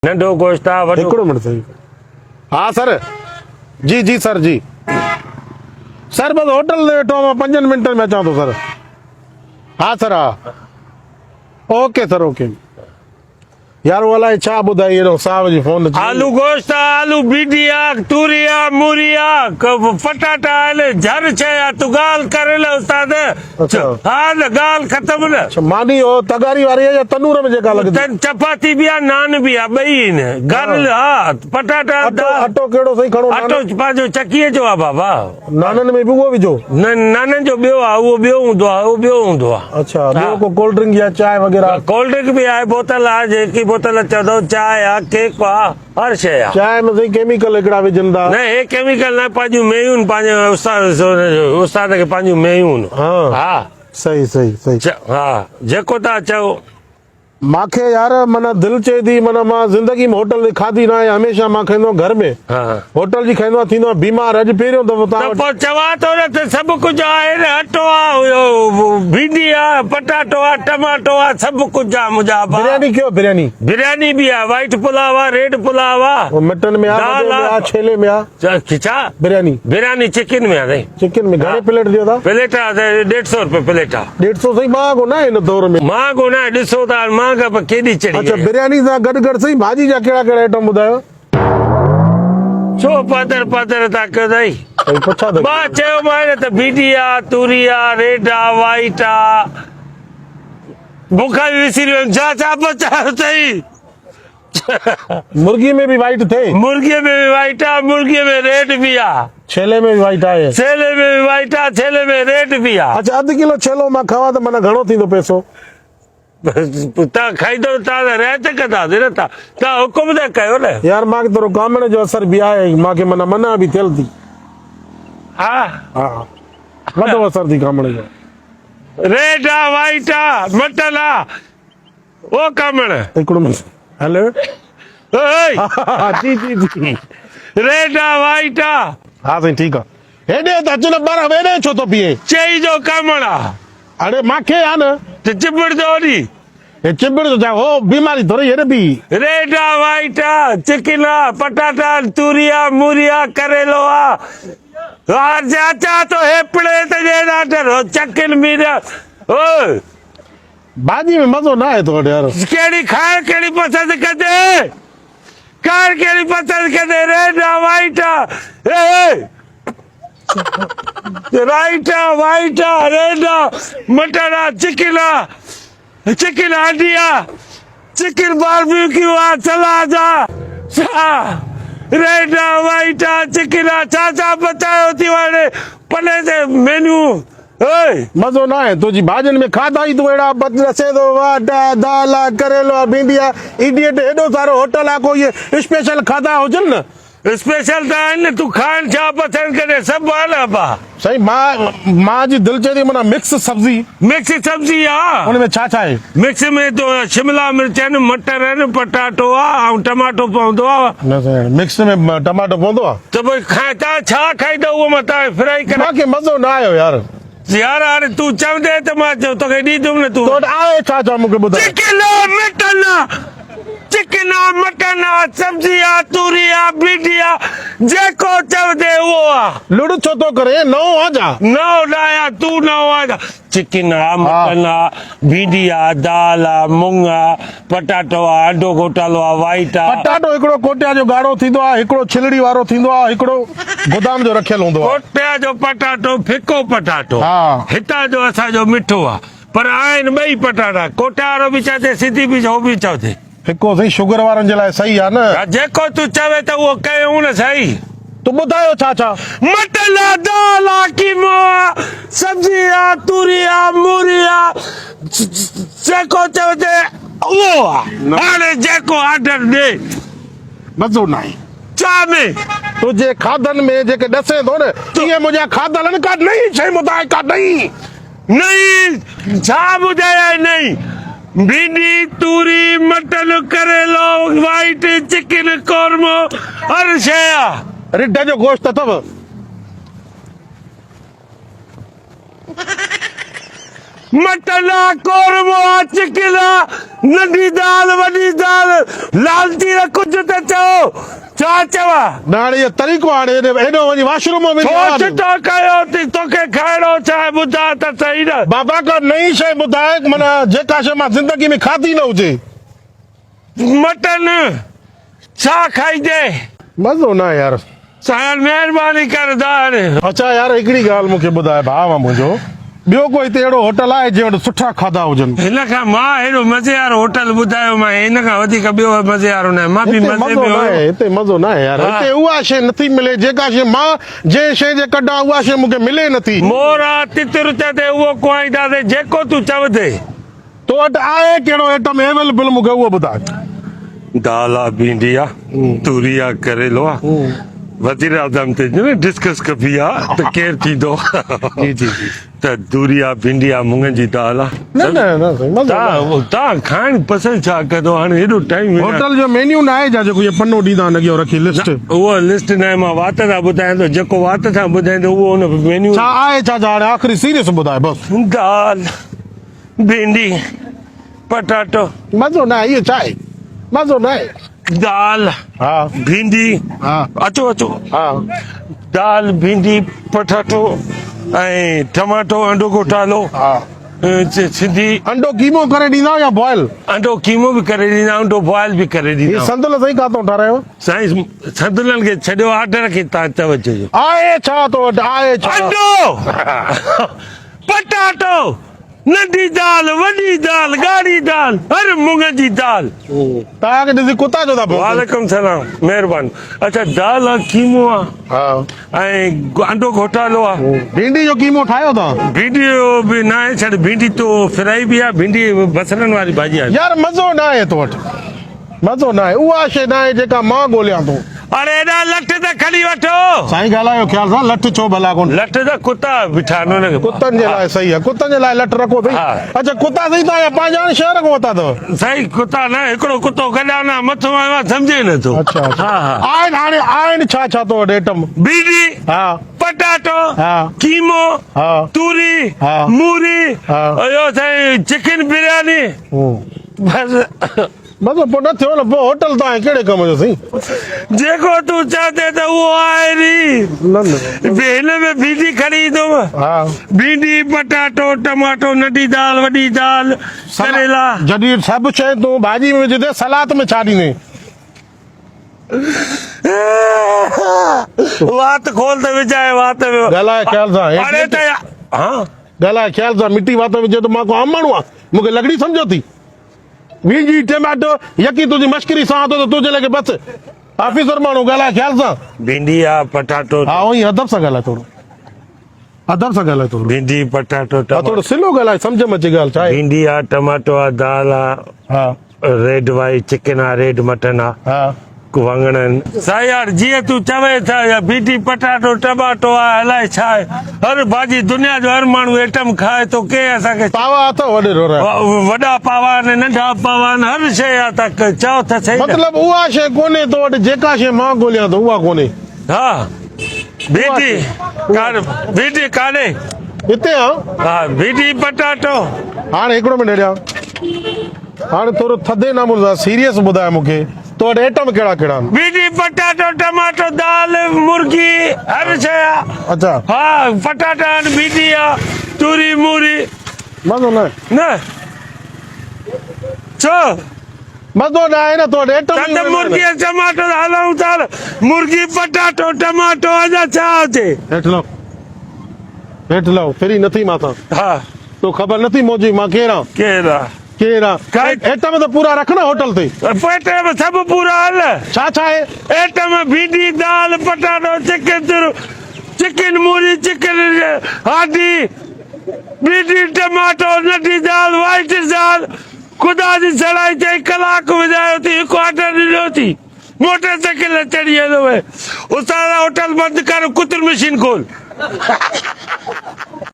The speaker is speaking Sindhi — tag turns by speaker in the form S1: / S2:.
S1: ننڍو گوشت آ وڏو.
S2: هڪڙو منٽ سائين. ها سر جي جي سر جي سر بس هوٽل تي ويٺو آهيان مان پنجن منٽن ۾ اچان ٿو سر ها سر ها اوڪي سر اوڪي يار هو الائي ڇا ٻڌائي اهڙو صاحب جي فون اچي
S1: آلو گوشت آ آلو بيڊي آ توري آ موري آ پٽاٽا آهن جھر شي آ تون ڳالهه ڪر نه استاد
S2: اڇا.
S1: ها نه ڳالهه ختم نه.
S2: اڇا ماني هو تغاري واري آهي يا تنور ۾ جيڪا لڳندي
S1: آهي؟ چپاتي به آهي نان به آهي ٻئي آهن گرل ها پٽاٽا
S2: اٽو اٽو ڪهڙو سائين کڻو
S1: اٽو پنهنجو چڪيء جو آهي بابا.
S2: نانن ۾ به اهو وجهو؟
S1: نه نانن جو ٻيو آهي اهو ٻيو هوندو آهي اهو ٻيو هوندو آهي.
S2: اڇا ٻيو ڪو ڪولڊ ڊرنڪ يا چانهه وغيره؟
S1: ڪولڊ ڊرنڪ به آهي بوتل آهي جيڪي بوتل چوندو چانهه آهي ڪيڪ آهي. هر شيء آ.
S2: چانهه ۾ سائين ڪيميڪل هڪڙا وجهن ٿا.
S1: نه هي ڪيميڪل نه پنهنجون ميون پنهنجي استاد استاد کي پنهنجون ميون.
S2: ها.
S1: ها.
S2: صحيح صحيح صحيح.
S1: ها جيڪو تان چئو.
S2: مانکي يار معنيٰ دل چئي ٿي معنيٰ مان زندگي ۾ هوٽل تي کاڌي نه آهي هميشه مان کائيندو آهيان گهر ۾
S1: ها.
S2: هوٽل جي کائيندو آهيان ٿيندو آهيان بيمار اڄ پهريون دفعو تان
S1: ته
S2: وٽ
S1: پوء چوان ٿو نه ته سڀ ڪجهه آهي نه اٽو آ اهو ڀينڊي آ پٽاٽو آ ٽماٽو آ سڀ ڪجهه آ منهنجا ابا.
S2: برياني ڪيو برياني.
S1: برياني به آ وائيٽ پلاء آ ريڊ پلاء آ.
S2: هو مٽن ۾ آ
S1: دال
S2: وڏي ۾ آ ڇيلي ۾ آ.
S1: ڇا؟
S2: برياني.
S1: برياني چڪن ۾ آ سائين.
S2: چڪن ۾ گهڻي پليٽ ڏيو ٿا؟
S1: پليٽ آ سائين ڏيڍ سو روپيه پليٽ آ.
S2: ڏيڍ سو سائين مهانگو نه آهي هن دور ۾.
S1: مهانگو نه آهي ڏسو ته هاڻ مهانگا به ڪيڏي چڙهي
S2: اڇا
S1: وئي آ.
S2: برياني سان گڏ گڏ سائين ڀاڄي جا ڪهڙا ڪهڙا آئٽم ٻڌايو؟
S1: ڇو پادر پادر ٿا ڪيو سائين؟
S2: سائين پڇا ٿو
S1: مان چيومانء نه ته ڀينڊي آ توري آ ريڊ آ وائيٽ آ. مون کان به وسري ويم ڇا ڇا پچايو اٿئي.
S2: مرغي ۾ به وائيٽ ٿئي.
S1: مرغي ۾ به وائيٽ آ مرغي ۾ ريڊ به آ.
S2: ڇيلي ۾ به وائيٽ آهي.
S1: ڇيلي ۾ به وائيٽ آ ڇيلي ۾ ريڊ به آ.
S2: اڇا اڌ ڪلو ڇيلو مان کاوان ته معنيٰ گهڻو ٿيندو پئسو؟
S1: تان کائيندو تان ته رعايت ڪنداسين نه تان تان حڪم ته ڪيو نه.
S2: يار مان کي ٿورو ڪامڻ جو اثر به آهي مان کي معنيٰ منع به ٿيل ٿي.
S1: ها.
S2: ها وڏو اثر ٿي ڪامڻ جو.
S1: ريڊ آ وائيٽ آ مٽن آ او ڪامڻ.
S2: هڪڙو منٽ هلو.
S1: اوئي.
S2: جي جي جي.
S1: ريڊ آ وائيٽ آ.
S2: ها سائين ٺيڪ آ. هيڏي ته اچ نه ٻر هيڏي ڇو ٿو بيهين.
S1: چئي جو ڪامڻ آ.
S2: اڙي مانکي آ نه.
S1: ته چٻڙ جو ني.
S2: هي چٻڙ جو ڇا هو بيماري ٿوري هيڏي بيهي.
S1: ريڊ آ وائيٽ آ چڪن آ پٽاٽا آهن توري آ موري آ ڪريلو آ. هار جي اچان ٿو هيپڙي ته ڏي ڏاڍر هو چڪن ميرا او.
S2: ڀاڄي ۾ مزو نه آهي تو وٽ يار.
S1: ڪهڙي کائڻ ڪهڙي پسند ڪندي کائڻ ڪهڙي پسند ڪندي ريڊ آ وائيٽ آ هي هي رائيٽ آ وائيٽ آ ريڊ آ مٽن آ چڪن آ چڪن هانڊي آ چڪن باربيڪيو آ سلاد آ ڇا ريڊ آ وائيٽ آ چڪن آ ڇا ڇا بچايو ٿي هاڻي پلي تي مينيو اي.
S2: مزو ناهي تنهنجي ڀاڄين ۾ کاڌا ئي تون اهڙا بد رسين ٿو واٽ آ دال آ ڪريلو آ ڀينڊي آ ايڊيٽ هيڏو سارو هوٽل آ ڪو اهي اسپيشل کاڌا هجن نه.
S1: اسپيشل ته آهن نه تون کائڻ ڇا پسند ڪرين سڀ آ نه ابا.
S2: سائين مان مان جي دل چئي ٿي معنيٰ مڪس سبزي.
S1: مڪس سبزي آ.
S2: ان ۾ ڇا ڇا آهي.
S1: مڪس ۾ تو شملا مرچ آهن مٽر آهن پٽاٽو آ ۽ ٽماٽو پوندو آ.
S2: نه سائين مڪس ۾ ٽماٽو پوندو آ.
S1: ته پوء کائي تان ڇا کائيندو اهو مان تان فرائي ڪري.
S2: مان کي مزو نه آيو يار.
S1: يار هاڻي تون چوندين ته مان توکي ڏيندم نه تون.
S2: تو وٽ آهي ڇا ڇا مون کي ٻڌاء.
S1: چڪن آ مٽن آ چڪن آ مٽن آ سبزي آ توري آ ڀينڊي آ جيڪو چوندين اهو آ.
S2: لڙ ڇو ٿو ڪرين نئون آ ڇا.
S1: نئون نه آهيان تون نئون آ ڇا. چڪن آ مٽن آ ڀينڊي آ دال آ مڱ آ پٽاٽو آ انڊو گهوٽالو آ وائيٽ آ.
S2: پٽاٽو هڪڙو ڪوٽيا جو ڳاڙهو ٿيندو آ هڪڙو ڇلڙي وارو ٿيندو آ هڪڙو گدام جو رکيل هوندو آ.
S1: ڪوٽيا جو پٽاٽو ڦڪو پٽاٽو
S2: ها.
S1: هتان جو اسان جو مٺو آ پر آهن ٻئي پٽاٽا ڪوٽيا وارو به چوي سنڌي به هو به چوي.
S2: ڦڪو سائين شگر وارن جي لاء صحيح آ نه.
S1: ها جيڪو تون چوي ته اهو ڪيون نه سائين.
S2: تون ٻڌايو ڇا ڇا.
S1: مٽن آ دال آ قيمو آ سبزي آ توري آ موري آ جيڪو چوي ته اهو آ هاڻي جيڪو آرڊر ڏي.
S2: مزو ناهي.
S1: چاء ۾.
S2: تنهنجي کاڌن ۾ جيڪي ڏسين ٿو نه تيئن منهنجا کاڌل آهن ڪا نئين شيء ٻڌاء ڪا نئين.
S1: نئين ڇا ٻڌايانء نئين ڀينڊي توري مٽن ڪريلو وائيٽ چڪن قورمو هر شيء آ.
S2: رڍ جو گوشت اٿو.
S1: مٽن آ، قورمو آ، چڪن آ، ننڍي دال، وڏي دال، لال تير ڪجهه ته چئو، ڇا چوان؟
S2: نه هاڻي اهو طريقو هاڻي ايڏو وڃي واش روم ۾
S1: ڇو ڇٽو ڪيو اٿئي، توکي کائڻو ڇا آهي ٻڌاء ته سهي نه.
S2: بابا ڪا نئين شيء ٻڌاء معنيٰ جيڪا شيء مان زندگي ۾ کاڌي نه هجي.
S1: مٽن ڇا کائيندين؟
S2: مزو نه آهي يار.
S1: سائين مهرباني ڪر دار.
S2: اڇا يار هڪڙي ڳالهه مون کي ٻڌاء ڀاء آ منهنجو ٻيو ڪو هتي اهڙو هوٽل آهي جنهن وٽ سٺا کاڌا هجن.
S1: هن کان مان اهڙو مزي وارو هوٽل ٻڌايو مان هن کان وڌيڪ ٻيو مزي وارو ناهي مان به
S2: هتي
S1: مزي
S2: مزو
S1: ۾
S2: ناهي
S1: هيو.
S2: هتي مزو ناهي يار هتي اها شيء نٿي ملي جيڪا شيء مان جنهن شيء جي ڪڍان اها شيء مون کي ملي نٿي.
S1: مور آ تتر چئي اهو ڪوائينداسين جيڪو تون چوندين.
S2: تو وٽ آهي ڪهڙو ائٽم اويلبل مون کي اهو ٻڌاء.
S1: دال آ ڀينڊي آ توري آ ڪريلو آ وزير اعظم تي نه ڊسڪس ڪبي آ ته ڪير ٿيندو
S2: جي جي جي
S1: ته توري آ ڀينڊي آ مڱن جي دال آ
S2: نه نه نه سائين مزو
S1: تا تا کائڻ پسند ڇا ڪندو هاڻي ايڏو ٽائيم
S2: هوٽل جو مينيو نه آهي جا جيڪو اهي پنو ڏيندا آهن اڳيان رکي لسٽ
S1: اهو لسٽ نه آهي مان وات سان ٻڌايان ٿو جيڪو وات سان ٻڌائيندو اهو ان مينيو
S2: ڇا آهي ڇا ڇا هاڻي آخري سيريس ٻڌاء بس
S1: دال ڀينڊي، پٽاٽو.
S2: مزو نه آهي اهو ڇا آهي مزو نه آهي.
S1: دال،
S2: ها
S1: ڀينڊي،
S2: ها
S1: اچو اچو.
S2: ها
S1: دال، ڀينڊي، پٽاٽو ۽ ٽماٽو، انڊو گهوٽالو.
S2: ها
S1: سنڌي.
S2: انڊو قيمو ڪري ڏيندا يا بوائل؟
S1: انڊو قيمو به ڪري ڏيندا انڊو بوائل به ڪري ڏيندا.
S2: هي صندل سائين ڪاتو ٺارايو؟
S1: سائين صندلن کي ڇڏيو آرڊر کي تان توجه.
S2: آهي ڇا تو وٽ آهي ڇا؟
S1: انڊو پٽاٽو ننڍي دال، وڏي دال، ڳاڙهي دال، هر مڱ جي دال.
S2: توهان کي ڏسي ڪتا ڇو ٿا ڀونڪن؟
S1: وعليڪم سلام مهربان اڇا دال آ قيمو آ
S2: ها
S1: ۽ انڊو گهوٽالو آ.
S2: ڀينڊي جو قيمو ٺاهيو توهان؟
S1: ڀينڊي جو به ناهي ڇڏ ڀينڊي تو فرائي به آ ڀينڊي بصرن واري ڀاڄي آ.
S2: يار مزو ناهي تو وٽ مزو ناهي اها شيء ناهي جيڪا مان ڳوليان ٿو.
S1: اڙي ايڏا لٺ ته کڻي وٺو.
S2: سائين ڳالهايو خيال سان لٺ ڇو ڀلا ڪون.
S1: لٺ ته ڪتا بيٺا آهن ان کي.
S2: ڪتن جي لاء صحيح آهي ڪتن جي لاء لٺ رکو اٿئي. اڇا ڪتا سائين توهان جا پنهنجا آهن شهر کان ورتا اٿو.
S1: سائين ڪتا نه هڪڙو ڪتو گڏيا نه مٿو آيو آهي سمجهي نه ٿو.
S2: اڇا اڇا آهن هاڻي آهن ڇا ڇا تو وٽ ائٽم.
S1: ڀينڊي.
S2: ها.
S1: پٽاٽو.
S2: ها.
S1: قيمو.
S2: ها.
S1: توري.
S2: ها.
S1: موري.
S2: ها.
S1: اهو سائين چڪن برياني. بس.
S2: بس پوء نه ٿيو نه پوء هوٽل تان ڪهڙي ڪم جو سائين.
S1: جيڪو تون چوندين ته اهو آهي ري.
S2: نه نه.
S1: هن ۾ ڀينڊي کڻي ايندم.
S2: ها.
S1: ڀينڊي، پٽاٽو، ٽماٽو، ننڍي دال، وڏي دال، ڪريلا.
S2: جڏهن سڀ شيء تون ڀاڄي ۾ وجهندين سلاد ۾ ڇا ڏيندين؟
S1: وات کول ته وجهائي وات ۾.
S2: ڳالهاء خيال سان.
S1: اڙي ته ها.
S2: ڳالهاء خيال سان مٽي وات ۾ وجهي ته مان ڪو عام ماڻهو آهيان مون کي لڳڙي سمجهو ٿي. وينجي ٽماٽو يڪي تنهنجي مشڪري سان ٿو ته تنهنجي لڳي بس آفيسر ماڻهو ڳالهاء خيال سان.
S1: ڀينڊي آ پٽاٽو.
S2: ها اوهين ادب سان ڳالهاء ٿورو ادب سان ڳالهاء ٿورو.
S1: ڀينڊي پٽاٽو
S2: ها ٿورو سلو ڳالهاء سمجهه ۾ اچي ڳالهه ڇا آهي.
S1: ڀينڊي آ ٽماٽو آ دال آ.
S2: ها.
S1: ريڊ وائي چڪن آ ريڊ مٽن آ.
S2: ها.
S1: واڱڻ آهن. سائين يار جيئن تون چوين ٿا يا ڀينڊي پٽاٽو ٽماٽو آ الائي ڇا آهي هر ڀاڄي دنيا جو هر ماڻهو ايٽم کائي ٿو ڪنهن اسان کي
S2: پاوا اٿو وڏي رورا
S1: وڏا پاوا آهن ننڍا پاوا آهن هر شيء آ ته چئو ته سهي نه.
S2: مطلب اها شيء ڪونهي تو وٽ جيڪا شيء مان ڳوليان ٿو اها ڪونهي.
S1: ها ڀينڊي ڪار ڀينڊي ڪانهي.
S2: هتي آ.
S1: ها ڀينڊي پٽاٽو.
S2: هاڻي هڪڙو منٽ هيڏي آ. هاڻي ٿورو ٿڌي نموني سان سيريس ٻڌاء مون کي تو وٽ ائٽم ڪهڙا ڪهڙا آهن؟
S1: ڀينڊي، پٽاٽو، ٽماٽو، دال، مرغي هر شيء آ.
S2: اڇا.
S1: ها پٽاٽا آهن، ڀينڊي آ، توري موري.
S2: مزو نه.
S1: نه. ڇو؟
S2: مزو نه آهي نه تو وٽ ائٽم
S1: ته ته مرغي ۽ ٽماٽو ته هلائون ٿا نه. مرغي، پٽاٽو، ٽماٽو اڃا ڇا هجي؟
S2: هيٺ لهو. هيٺ لهو. فري نه ٿي مان تان.
S1: ها.
S2: تو خبر نه ٿي منهنجي مان ڪير آن.
S1: ڪير آ.
S2: ڪير آ. ايٽم ته پورا رک نه هوٽل تي.
S1: ايٽم سڀ پورا آهن.
S2: ڇا ڇا آهي.
S1: ايٽم ڀينڊي دال پٽاٽو چڪن تر چڪن موري چڪن هانڊي ڀينڊي ٽماٽو ننڍي دال وائيٽ دال خدا جي سڙائي چئي ڪلاڪ وڃايو ٿي هڪ آرڊر ڏنو ٿي موٽر سائيڪل تي چڙهي هليو وئي استاد هوٽل بند ڪر ڪتر مشين کول.